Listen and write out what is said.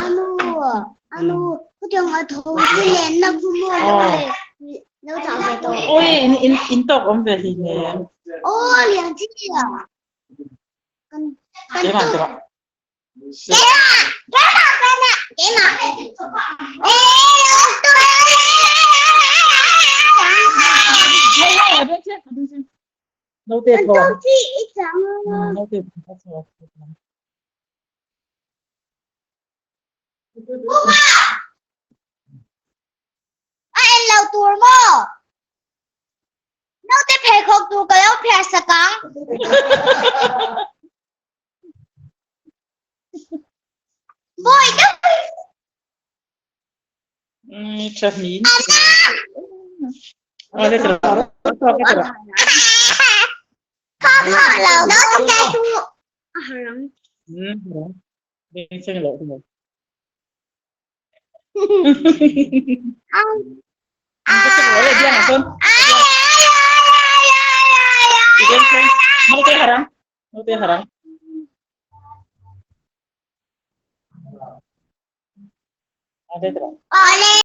Anu anu khutiang a tho chu lenna khu maw lo le lo chah ve tawh. Oi in in in tawk awm ve hli hmel. Aw lian chi a. Kan kan Keimah tu. keimah. Keimah keimah keimah keimah. Naute Kan tho. tawk chi i chang. Naute tho. A en lo tur maw? Naute pheikhawk tur ka lo phiar sak ang. Bawi deuh. Tha hmin. Awle tara. Tara. Kha kha lo. Naute chu a harang. Beng cheng lo thung. Naute harang. Naute harang. Awle tara. Awle.